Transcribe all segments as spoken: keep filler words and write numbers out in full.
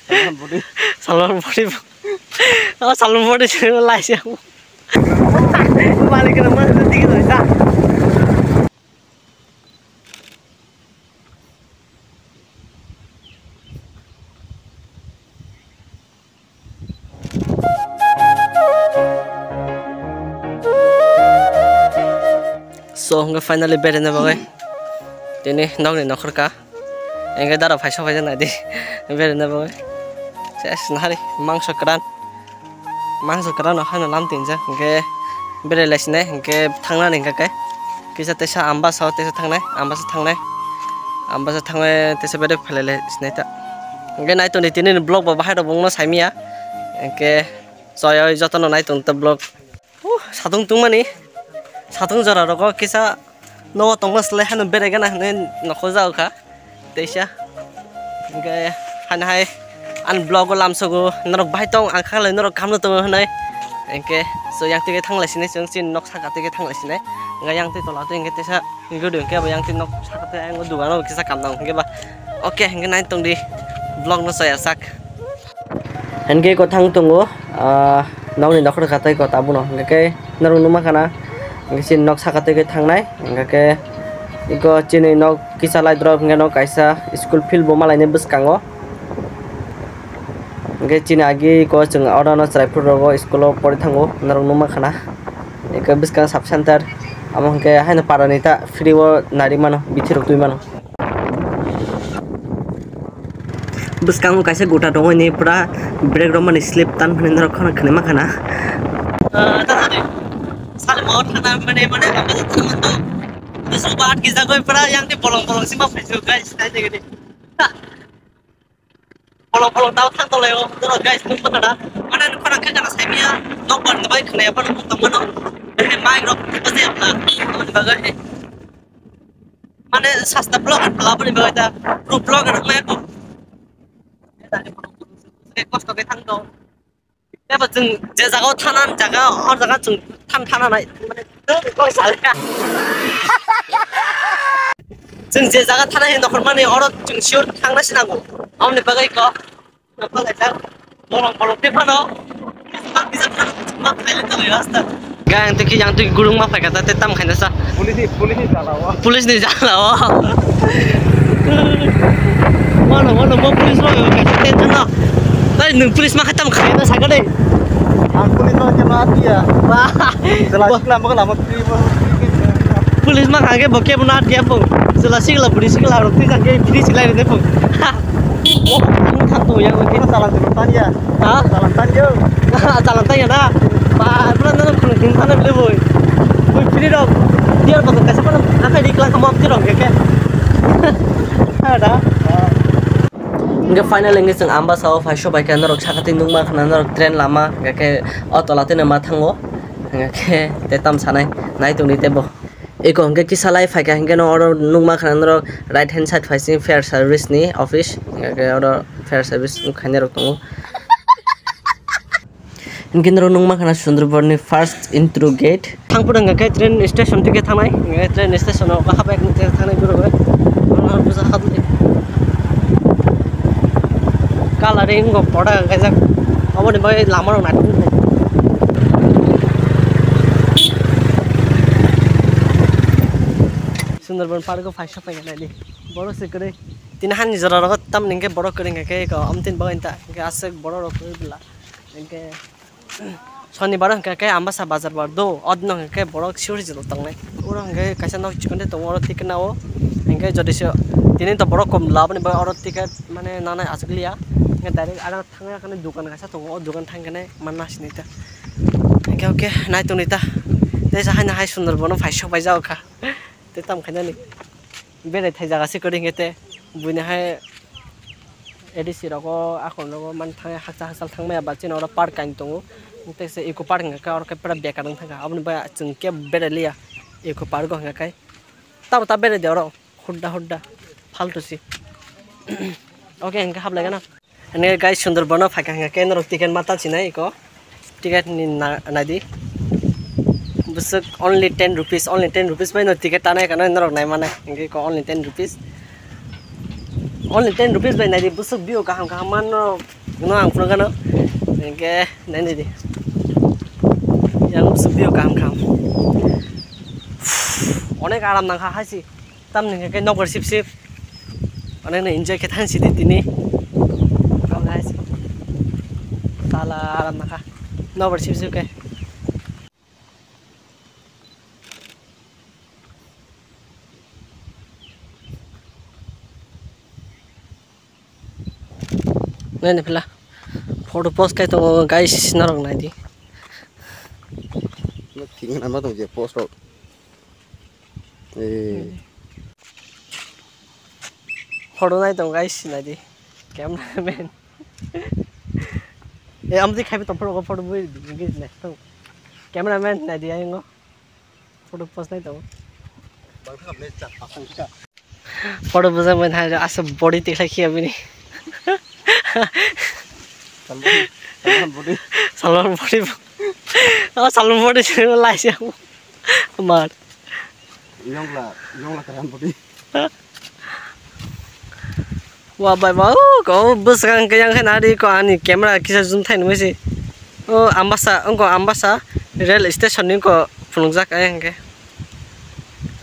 Salman body. Salman body. Oh, Salman body sini lah siang. Balik ke rumah, nanti kita bisa. So, hwnkhe finally berena bagwi tini nokni nokhorka. Hwnkhe dara phai sok phai nai di berena bagwi. Ses nahari mangso kwran. Mangso kwrano haino lam tinjak, hwnkhe berai lai sinai, hwnkhe thangnani hwnkhe khe kisa teisa Ambasa o teisa thangnai, Ambasa thangnai, Ambasa thangwi teisa berai phailai lai sinai ta. Hwnkhe nai tongdi tini ni vlog bo bahai rok bo wngno saimanya, hwnkhe chayoi jotono nai tong ta vlog. Uh, satung tungmani, satung jora rogo kisa nogo tongma slai hano berai gana hinwi nokho jao kha teisa. Hwnkhe haino hai ani vlog o lamsogo norok bai tong ang kha lai norok kamno tongo hinwi. Hwnkhe so yang twi khe thang lai sinai chwng chini nok saka twi khe thang lai sinai. Hwnkhe yang twi tola twi hwnkhe teisa guru hwnkhe abo yang twi nok saka twi ang o dugano kisa kam nang hwnkhe ba. Oke hwnkhe nai tongdi vlog no chaya sak. Hwnkhe ko thang tongo, ah, nokni nokhor khatai ko tabukno. Hwnkhe khe norok nukma khana, hwnkhe chini nok saka twi khe thangnai. Hwnkhe khe iko chini nok kisa lai drop hwnkhe no kaisa school field bo malainai bwskango. Hwnkhe chini agi iko chwng oro no chwrai phuru rogo school o pori thango, norok nukma khana. Iko bwskang sub center, amo hwnkhe haino para ni ta free o nari mano, bithi rok twi mano. Bwskango kaisa guta tongo, ini pura brake rok mani slip tan phani norok kheno khwnwi mankha na. Ah, ta sadi. Sale mo thana mane, mane, apa sih teman tuh? Terus obat kita gue pura yang di bolong-bolong sih, maaf, guys, kayak gini. Bolong bolong tao thang tong lai o, norok guys, nukma khana. Mane nukma khana saimanya, nokbar ni bai khwnaya, bono tong mano. Hei, mic rok tongma se yapla. Aboni bagwi hei. Mane sasta vlogger phala, aboni bagwi ta pro vlogger wngmaya kho. Kosto khe thang tong. Eba chwng je jaga o thana jaga, o jaga chwng than thana nai. Mane, koi sale. Chwng je jaga thana hin dokhor mani, oro chwng sure thangna sinango. Aboni bagwi kho. Bolong bolong te phano. Gang tiki yang tiki gulung ma phaika ta te tam khaina sa. Police ni, police ni jala o. Police ni jala o. Mano, mano, mo police rok kaisa tension no. Ei, nwng police ma khatam khai na saka de. Ang police rok khe ma tiya. Wah. Jala sikla mo lama free mo. Police ma khage bo kebo na tiya po. Jala sikla police sikla rok ti jang ke free sikla de po. Oh, ang thang to ya. Kino salam tu tanya. Ha? Salam tanya. Salam tanya na. Ba, pura na khulung khulung thana bile boi. Boi free rok. Tiar pa kaisa pa na kai di klang kamo ti rok ke. Ada. Hingke final hingke chwng Ambasa o phai sobai khe norok sakha twi nukma khna norok train lama hingke khe o tola twi ma thango hingke khe te tam sanai nai tongdi tebo eko hingke kisa lai phaikha hingke no oro nukma khna norok right hand side phaising fire service ni office hingke oro fire service khainai rok tongo. Hingke norok nukma khna Sundarban ni first entry gate. Thangphuru hingke khe train station tike thangnai, hingke train station o habai hingke thangnai borok bai. Coloring bo poda hingke jak, aboni bagwi lama rok naithok. Sundarban park o phaisa paina naidi, borok se kwrwi. Tini hani jora rogo tamni hingke borok kwrwi hingke khe eko amtwini bagwi ta hingke aswk borok rok kwrwi bwla. Hingke Shonibar hingka khe Ambasa bazar bar do, odno hingka khe borok suri jilo tongnai. Oro hingka khe kaisa nok chikon de tongo, oro ticket nao. Hingke jodi se tini to borok kom labani bagwi oro ticket mane nanai aswk liya. Hingke direct ada thangya kane dukan kaisa tongo, o dukan thangkhe manna sinita. Hingke oke nai tongni ta. Tei sa haino hai Sundarban o phai sok bai jao kha. Tei tam khainani. Berai thai jaga se kwrwi hingke te buini hai A D C rogo akhor rogo man thang hakcha hachal thangmaya ba chini oro park kain tongo tei se eco park hingka khe oro khe pura bekar wng thangkha aboni bai chwng kebo berai liya eco park o hingka khe tamo ta berai de oro hudda hudda faltu si oke hingke hablai gana. Ani guys, Sundarban o phaikha hingka khe norok ticket ma tansinai eko. Ticket ni na-, naidi. Bwswk only ten rupees, only ten rupees bai no ticket tanai kha norok nai mane. Hingke ko only ten rupees. Only ten rupees bai naidi bwswk view kaham kaham man norok No ang phunukgano. Hingke nainai di. Yang view kaham kaham. Onek aram nangkha haisi. Tamni hingke nokbar sip sip. Onek no enjoy khe thansi di tini. Tala aram nangkha. Nokbar sip sip khe. Nai nai phila. Photo post khai tongo guys, norok nai di. Thik wngna ma tong je post rok. Eh. Photo nai tongo guys, nai di. Cameraman. Eh, amtwi khai tong photo, photo bui di, nai tong. Cameraman nai di ayango. Photo post nai tongo. Photo bujak bai hai asa body tikhlai khiya bini. Salman, Salman body. Salman body. Oh, Salman body sini lai siya. Mar. Yongla, yongla karan body. Wa bai ba, o ko bwswkang khe yang khe nari ko ani camera kisa zoom thai nungwi se. O Ambasa, wngko Ambasa rail station ni wngko phunukjak ayang khe.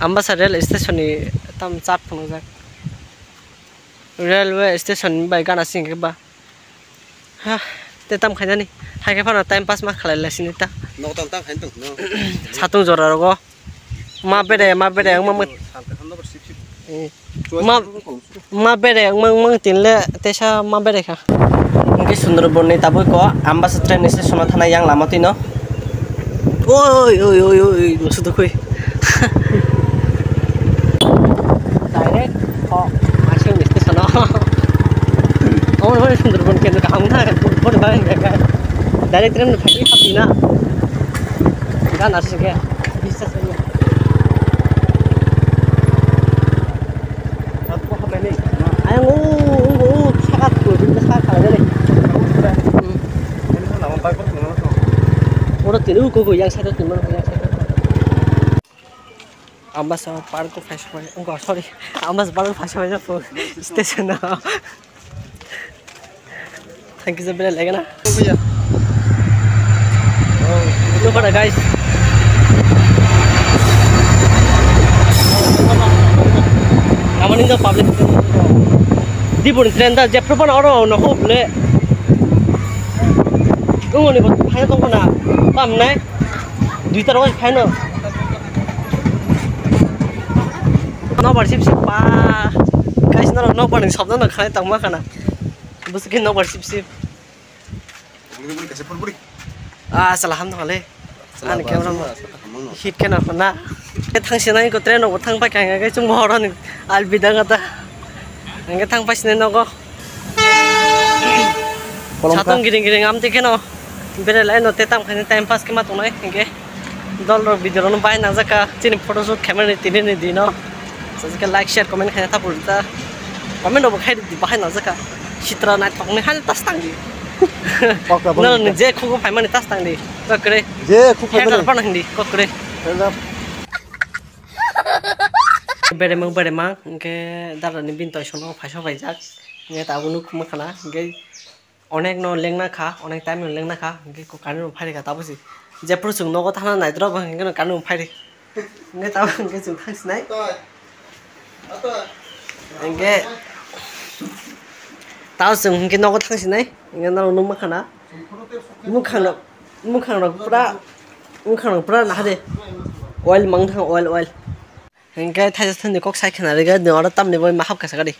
Ambasa rail station ni tam chart phunukjak. Railway station ni bai gana sing khe ba. Ha, te tam khainani. Hai khe phano time pass ma khlai lai sini ta. Nok tang tang khain tong no. Satung jora rogo. Ma bere, ma bere, ang ma ma. Sal kaham no sip sip. Eh. Ma, ma bere, ang ma, ma tin le, tesa ma bere kha. Hingke Sundarban ni tabuk ko, Ambasa train station o thana yang lama twi no. Oi, oi, oi, oi, oi, musu dukhui. Direct ko, asing ni station o. Kamu mana Sundarban kena kamu na, bodoh banget ya kan. Direct train udah pagi pagi na. Kan asik ya. Bisa saja. Ayang o, o, o, saka tu, saka kala jale. Hmm. Oro tini uko ko yang side tini yang side. Ambasa park ko phai soi, oh, sorry, Ambasa park ko phai soi na po station na. Thank you, Jabir, lagi na. Look at that, guys. Kamu ni public. Di pun train dah, jepro pun orang nak hop le. Ungu ni buat phai tong na, tam nai. Duita rok phaino. Nokbar sip sip pa. Guys, norok nokbar ni sobno no khanai tongma khana. Bwswk khe nokbar sip sip. Ah, sala ham thangale. Ani camera mo hit khe na khana. Thang sinai ko train rok thang pai kha, hingke chwng bo horoni albi dang ata. Hingke thang pai sinai nogo. Kolom kha. Satung giring giring amtwi kheno bere lai no te tam khaini time pass khe ma tongnai hingke dol rok video rok no bai nang jaka chini photo shoot khaimani tini ni dino sajike like share comment khaina ta purta comment rok bo khai di bahai nang jaka sitra naithok ni hali tas tang di. Okra bo no hingke. Je khugo phaimani tas tang di kokre. Je khuk phaimani. Hater pa nang di kokre. Hater. Beremang beremang hingke dara ni bini toisono phaisa paijak hingke tabuk nuk khuma khana hingke. Onek no lengna kha, onek time no lengna kha, hingke ko current rok phai rikha tabuk se. Jephru chwng nogo thangna naidrop bo hingke no current rok phai ri. Hingke tabuk hingke chwng thang sinai. Hingke tabuk chwng hingke nogo thang sinai. Hingke norok nukma khana. Mukhang rok, mukhang rok pura, mukhang rok pura nahade. Oil mang thang oil, oil. Hingke thaisa thani kok sai khna riga, oro tamni boi ma hapkha sakadi.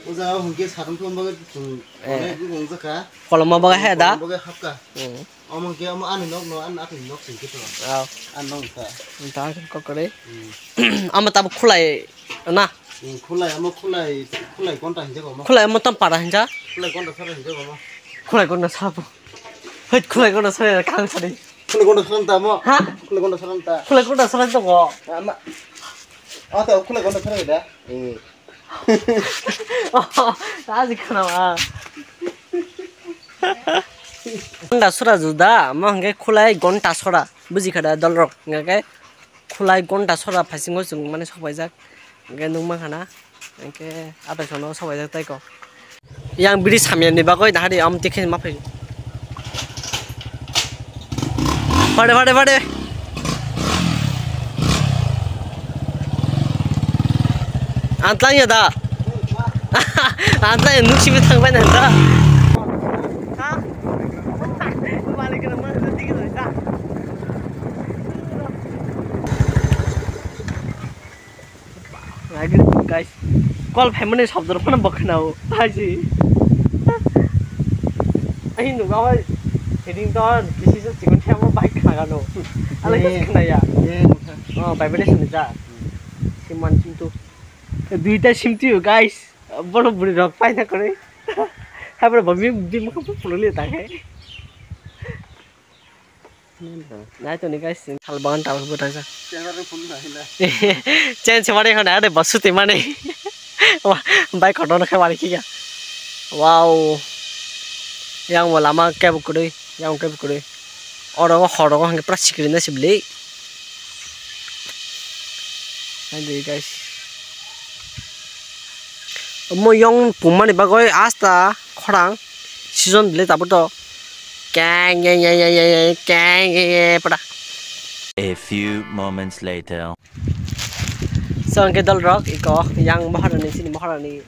O jaga o hwnkhe satung thum bagwi chwng eh, onek wng jakha. Koloma bagwi hai da? Koloma bagwi hapkha. Hmm. Omo hwnkhe omo ani nok no, ani atwini nok se hwnkhe to. Oh. Ani nok wngkha. Wngkha kokore. Hmm. Omo tabuk khulai na? Hmm, khulai, omo khulai, khulai gonta hinjak omo. Khulai omo tam para hinjak? Khulai gonta sara hinjak omo. Khulai gonta sara bo. Hei, khulai gonta sara kang sari. Khulai gonta sara ta omo. Ha? Khulai gonta sara ta. Khulai gonta sara tongo. Ama. Ata khulai gonta sara da. Hmm. Oh, ta ji khana ma. Gonta sora juda, mo hingke khulai gonta sora. Buji kha da dol rok. Hingke khulai gonta sora phasingo chwng mane sok paijak. Hingke nukma khana. Hingke atai sono sok paijak tai ko. Yang biri samya ni bagwi nahari am tikhe ma phai. Pade, pade, pade. Antlang ya da. Antlang ya nuksi bi thang bai na da. Ha? Malik na ma da. Guys, call family shop dor phano bokhnao. Haji. Ai nungau hai heading ton kisi se chikon thamo bike khagano. Alai kis khnaya. Oh, vibration ni ja. Siman chintu. Duita sim tu guys. Boro buri rok paina kore. Habra bami bim kham pululi ta hai. Nai toni guys, sal bagan tawar bo thangsa. Chain se mari khona ade basu te mani. Wah, bai kotor khe mari khika. Wow. Yang bo lama kebo kwrwi, yang kebo kwrwi. Oro horo hwnke pura sikiri na sibli. Nai guys. Omo yong pungmani bagwi asta khorang season bile tabuk to keng ye ye ye ye ye keng ye ye pada. A few moments later. So hwnkhe dol rok iko yang maharani sini maharani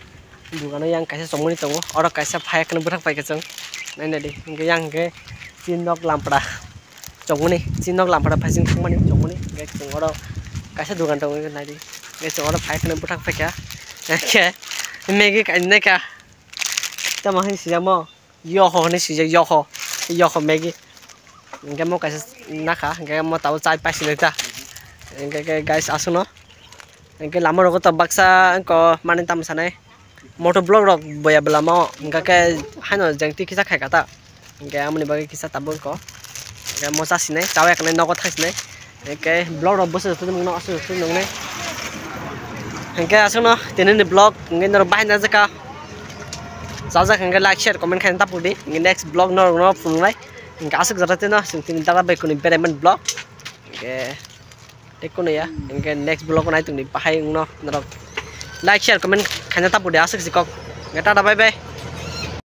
dugano yang kaisa chongmani tongo oro kaisa phai kheno bwthak paikha chwng nainadi hwnkhe yang hwnkhe chini nok lampra. Chongmani, chini nok lampara phai chini thangmani chongmani, hingke chwng oro kaisa dogan tongo, hingke naidi, hingke chwng oro phai kheno bwthak phaikha, hingke Maggie kainwi naikha, tamo hinwi swijamo, Yoho hinwi swijak, Yoho, Yoho Maggie, hingke mo kaisa nakha, hingke mo tabuk chai paisini ta, hingke guys, aswkno. Hingke lama rogo to baksa wngkha mani tamo sanai moto vlog rok boya bwlamo hingka khe haino jeng twi kisa khaika ta hingke amoni bagwi kisa tabuk wngkha hingke mosa sinai chawi kanai nogo thang sinai hingke vlog rok bwswk joto nuknai aswk joto nuknai hingke aswkno tini ni vlog hingke norok bahai najaka chajak hingke like share comment khaina tapudi hingke next vlog norok no phunuknai hingke aswk joto tino chwng tini dara bai kuni beraimani vlog hingke. Tei kono ya, hingke next vlog o nai tongdi, bahai wngno norok like, share, comment khaina tapudi aswk si kok. Hingke tata, bye bye.